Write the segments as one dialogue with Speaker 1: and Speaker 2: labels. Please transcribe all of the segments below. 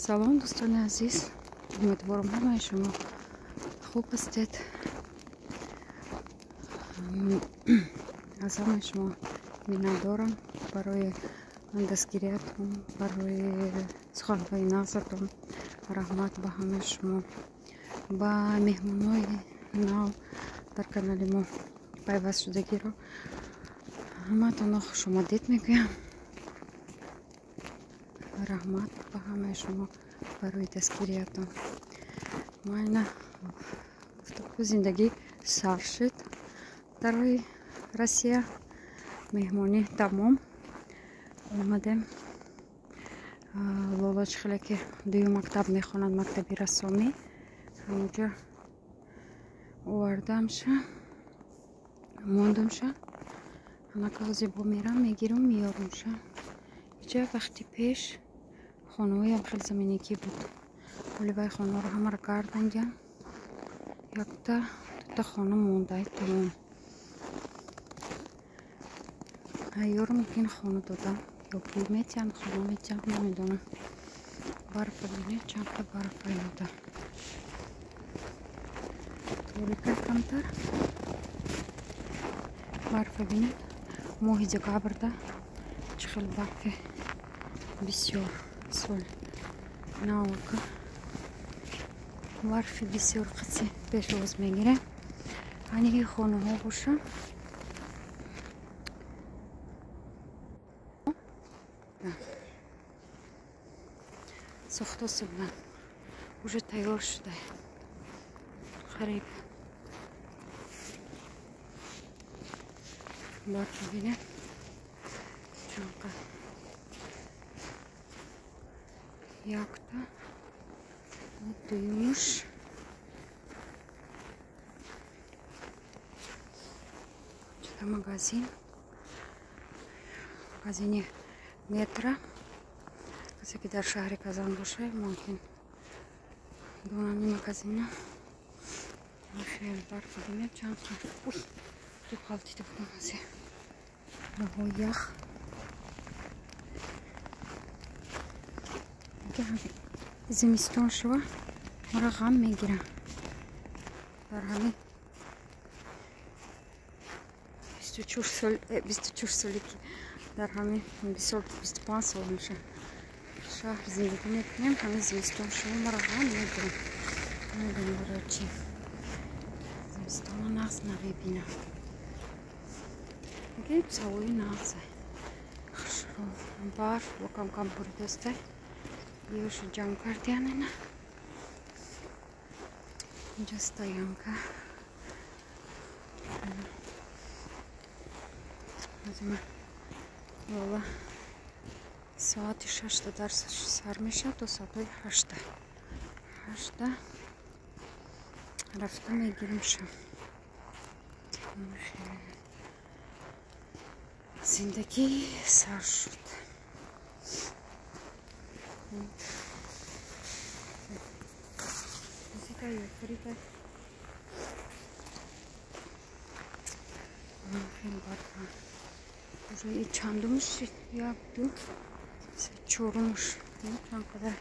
Speaker 1: Салом, дӯстони азиз, умедворам, ҳамаи шумо хуб ҳастед. Аз ҳамаи шумо миннатдорам барои дастгириятон, барои суханҳои нағзатон. Раҳмат ба ҳамаи шумо. Ба меҳмонҳои нав дар канали мо пайвастшудагиро ҳамаатонро хушомадед мегӯям. Раҳмат ба ҳамаи шумо барои дастгириятон. Майна гуфтугӯ, зиндагӣ сар шуд дар Россия. Меҳмонӣ тамом, омадем. Лола чӣ хеле ки дуюм мактаб мехонад, мактаби рассомӣ, ҳамонҷо овардамша, мондамша. Анака ҳозир бо мерам, мегирам, меёрумша. Иҷа вақти пеш хонаҳоям хеле заминагӣ буд. Ҳоли вай хонаҳоро ҳамаро гардангям. Якта дута хона мондай, тамом. Ёро мумкин хона додам ё пул метиҳанд, хона метиҳанд, намедонам. Барфа бинед, чанд қа барф омода. Торика камтар. Барфа бинед, моҳи декабрда чӣ хел барфи бисёр. Сол наука барфи бисёр қиси пешвоз мегирем. Аниги хонаҳо боша, сохта буданд, уже тайёр шуда қариб. Барфа бинед чанқа. Якта, дуюмуш. Чита магазин, магазини Метро. Касе ки дар шаҳри Казан боша, мумкин донани магазина. Хеле барфа бинед чанқа. Уй, ғалтида будам азе. Раҳо ях. Зимистон шува, маро ғам мегирам. Дар ҳамин 24 сол, 24 соли ки дар ҳамин 20 сол, 25 сол меша, шаҳр зиндагӣ мекунем, ҳамин зимистон шува, маро ғам мегирам. Намедонам барои чӣ зимистонро нағз намебинам. Ҳавои нағзе, хушрӯ. Барф бо кам-кам буридастай. Ёшу ҷамъ кардиян ина. Инҷа стоянка. Азима Лола соати 6-та дарс сар мешавад, то соатҳои 8-та. 8-та рафта мегиримша. Зиндагӣ сар шуд. Фарида. Хеле барфа. Уже и чандумш, як, ду, се, чорумш. Чанд қадар.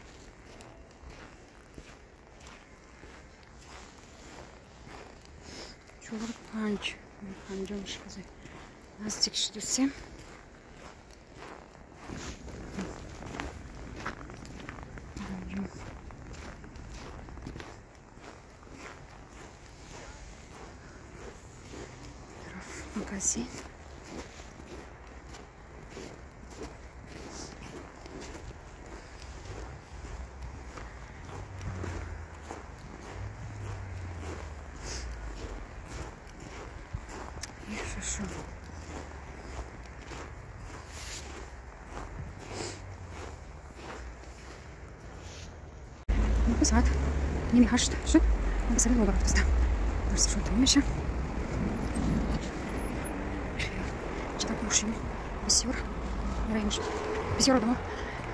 Speaker 1: Чор, панҷ. Панҷумш ҳозир наздик шудусем. Панҷум. Тараф магазин. И шашум. Соат 7:30 шуд. Сари Лола рафтаста. Дарсашон тамом меша. Читак мошин бисёр. Мераем. Бисёр одамо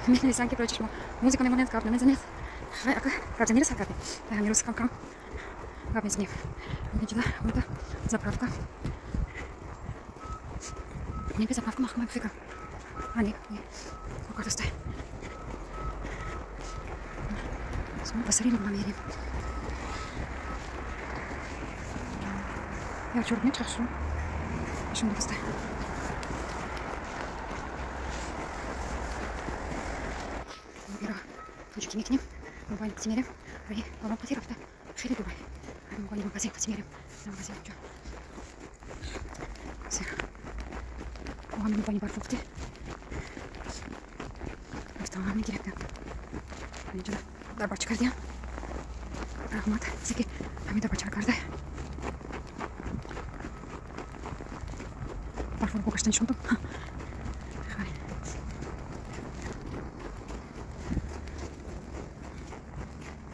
Speaker 1: менависанд, ки барои чӣ шумо музыка мемонед, гап намезанед. Хай, ака, гап занираса, гап. Ҳамин рӯз кам-кам гап мезанем. Инҷода омада заправка. Не, заправка махмай фикр. А, не, не. Кор кардастай. Ба сари роҳ мерем. Як чор мечахшу. Ишон дурусте. Ира тоҷикӣ мекунем. Мобайл қати мерем. Раи балон қати рафта. Хеле дурай. Мобайл магазин қати мерем. Магазин ҷо. Сер. Ҳамин мобайли барфохти. Рафта мегирем. Инҷо дар бача кардиям. Раҳмат. Касе ки ҳамин дар бачаро карда. Барфоро бо гашта нишон дод. Хай.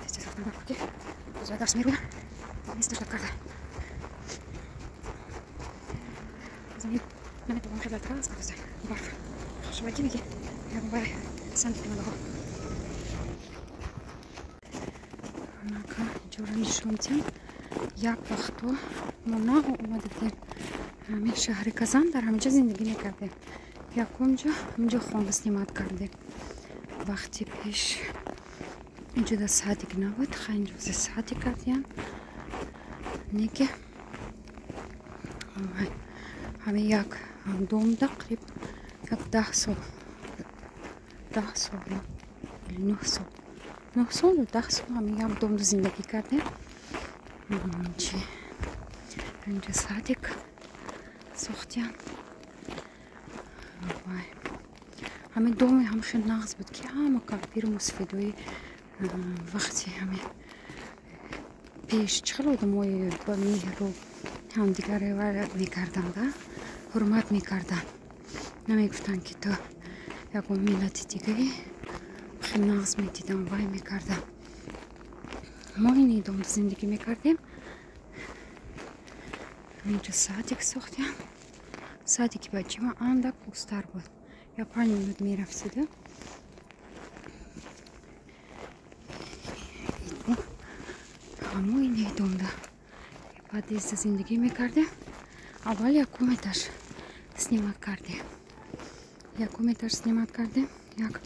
Speaker 1: Тез-тез рафтан дар ки бозоя дарс мерӯям. Нест ждать карда. Замин наметавонам хеле тарас кардаса. Барф. Шумо ки меги? Я бай санги пинадаҳо. Анака инҷоро нишон диҳам. Як вақто мо нав омада будем ҳамин шаҳри Казан, дар ҳаминҷо зиндагӣ мекардем. Якумҷо ҳаминҷо хона снимать кардем. Вақти пеш инҷо да садик набуд, хай инҷо зе садик кардиям. Неки ҳамин як домда қариб як 10 сол, 10 сол или 9 сол, 9 сол ё 10 сол ҳамин як домда зиндагӣ кардем. Чи инҷо садик сохтиян. Вай ҳамин доме ҳам хеле нағз буд, ки ҳама кампиру мусфидои вақти ҳамин пеш чӣ хеле одамои ба меҳру ҳамдигаре мекарданд, ҳурмат мекарданд. Намегуфтанд, ки ту ягон миллати дигаре. Хеле нағз медидам, вай мекардам. Мо ин домда зиндагӣ мекардем. Инҷо садик сохтем. Садики бачима андак пустар буд. Я 5 минут мерафтиду. Ҳамо ин домда подъезда зиндагӣ мекардем. Аввал якум этаж снимать кардем. Якум этаж снимать кардем. Як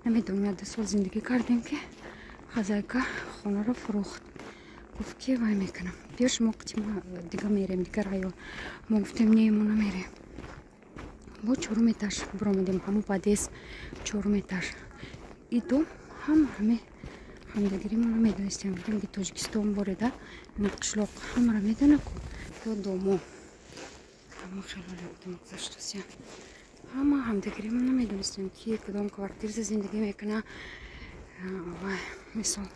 Speaker 1: намедонам, як 2 сол зиндагӣ кардем, ки хозяйка хонаро фурӯхт. Гуфт, ки вай мекунам. Биё шумо қитима дига мерем, дигар район. Мо гуфтем, не, мо намерем. Бо чорум этаж биромадем, ҳамон подъезд чорум этаж. И дом ҳама ҳаме ҳамдагири мо намедонистем. Гуфтем, ки Тоҷикистон бореда, ина қишлоқ ҳамаро медона ку ё домо. Ҳама хелоле одам гузаштасия. Ҳама ҳамдагири мо намедонистем, ки кудом квартирда зиндагӣ мекуна. Вай мисол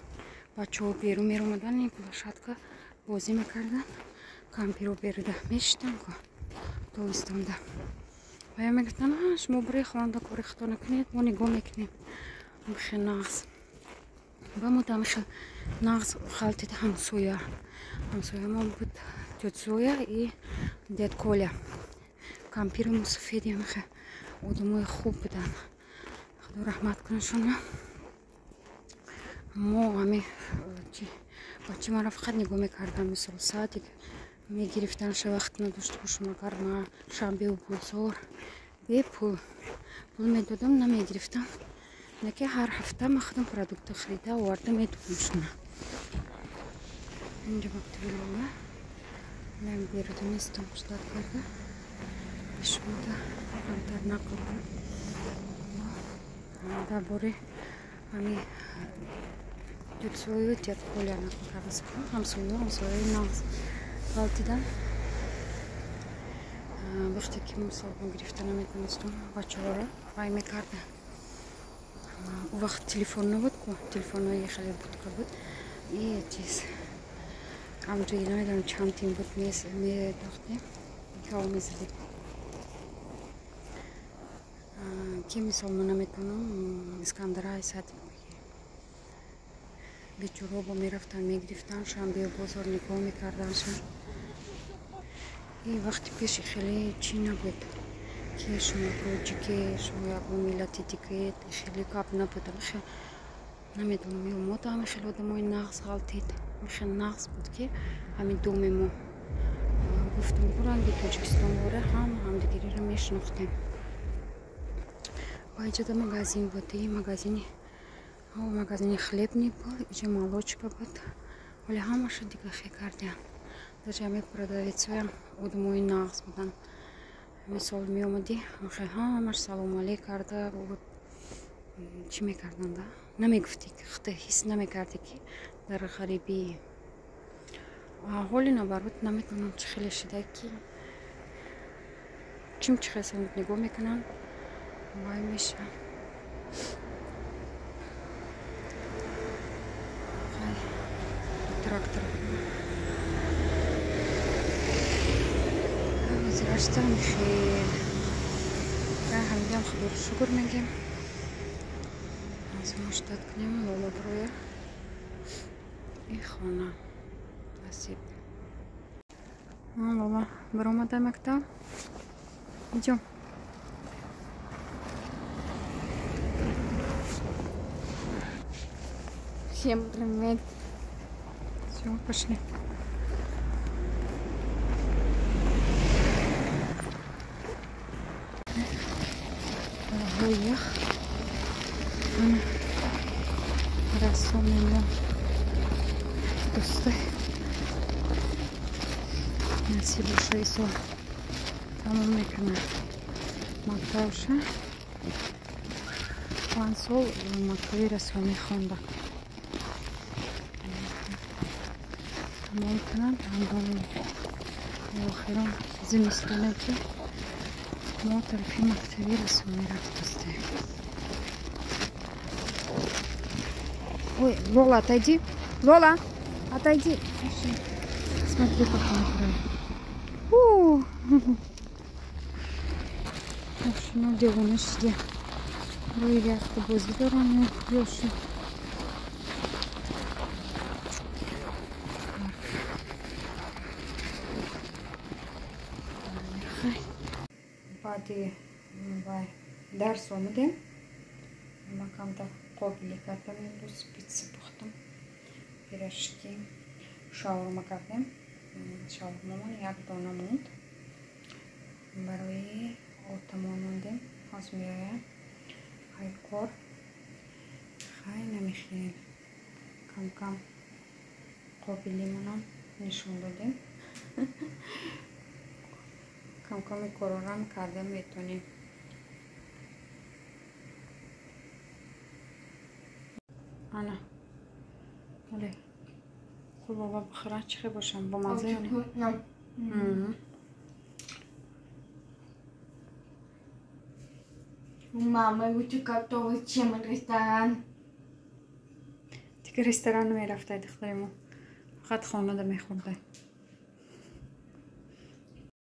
Speaker 1: бачаҳо берун меромадан, ин площадка бозӣ мекарданд, кампиро беруда мешиштанд ку тобистонда. Вая мегуфтанд, шумо биред хонанда кори хато накунед, мо нигоҳ мекунем. Хеле нағз. Ба мо там хеле нағз халтида ҳамсоя. Ҳамсоямо буд тётя Зоя и дед Коля. Кампири мусафеди хеле одамои хуб буданд. Худо раҳмат кунашона. Мо ҳами бачи маро фақат нигоҳ мекардам, мисол садик мегирифтанша вақт надошта бошам, агар ма шанбеу бозор бепул пул медодам, намегирифтам. Неки ҳар ҳафта ма худам продукта харида оварда медодам шуна. Инҷо мактаби Лола. Ман беруда местам ждать карда. Шумода камтар нақл кунам. Дар бораи ҳамин тётя Зою дед Коля нақл карда. Ҳамсоё, ҳамсояи нағз ғалтидан. Вақте ки мисол гирифта наметонистум, бачаҳоро вай мекарда. У вақт телефон набуд ку, телефонҳои хеле будка буд. И чиз ҳамҷо намедонам чанд тин буд, медохтем, ҳаво мезадем. Ки мисол ма наметонам, Искандара садик бечуробо мерафтан, мегирифтан, шанбеу бозор нигоҳ мекарданшон. И вақти пеши хеле чӣ набуд, ки шумо тоҷике, шумо ягон миллати дигаед, хеле гап набуд. Намедонам, ё мо ҳами хеле одамои нағз ғалтид, хеле нағз буд, ки ҳамин доми мо гуфтам, ранги Тоҷикистон боре ҳама ҳамдигариро мешинохтем. Ва иҷода магазин буд, и магазини Магазини хлебный был, иҷа молочка буд. Вале ҳамаша дига хе кардиям. Даже ҳами продавецоям одамои нағз буданд. Мисол меомадӣ, ҳамаш салому алейк карда, чӣ мекарданда? Намегуфтӣ, худта ҳис намекардӣ, ки дар ғарибӣ. Ҳоли наоборот, наметавонам, чӣ хеле шида, ки чим чӣ хел нигоҳ мекунанд, вай меша. Трактор. Ҳозираштам хел. Ҳамидам худоро шукр мегем. Аз мо ждать кунем Лола броя. И хона. Насиб. Лола баромада мактаб. Идем.
Speaker 2: Всем привет.
Speaker 1: Все, пошли. Ях. Рассомимо. Дӯстой. Насиб боша, исо тамом мекунад мактабша. 5 сол мактаби расомӣ хонда. Тамом кунад, ҳангоми охирон зимистоне, ки мо тарафи мактаби расомӣ рафтастем. Ой, Лола, отойди. Лола, отойди. Смотри, как он играет. Машина девона шиде. Рӯи яхта бозӣ дорам ёшу. Баъди вай дарс омадем. Ма камтар қобилӣ кардам имрӯз, питса пухтам, пирожки, шаурма кардем. Шаурмамон як дона монд. Барои отамон мондем. Ҳозир меояд. Хай кор. Хай намехел. Кам-кам қобилимонам нишон додем. Кам-ками корорам карда метонем. Ана. Оле. Кулова бихӯра, чӣ хел бошам? Бо мазза ё не?
Speaker 2: Мама лучше готовит, чем ресторан.
Speaker 1: Дигар ресторан намерафтай, духтари мо. Фақат хонада мехӯрдай.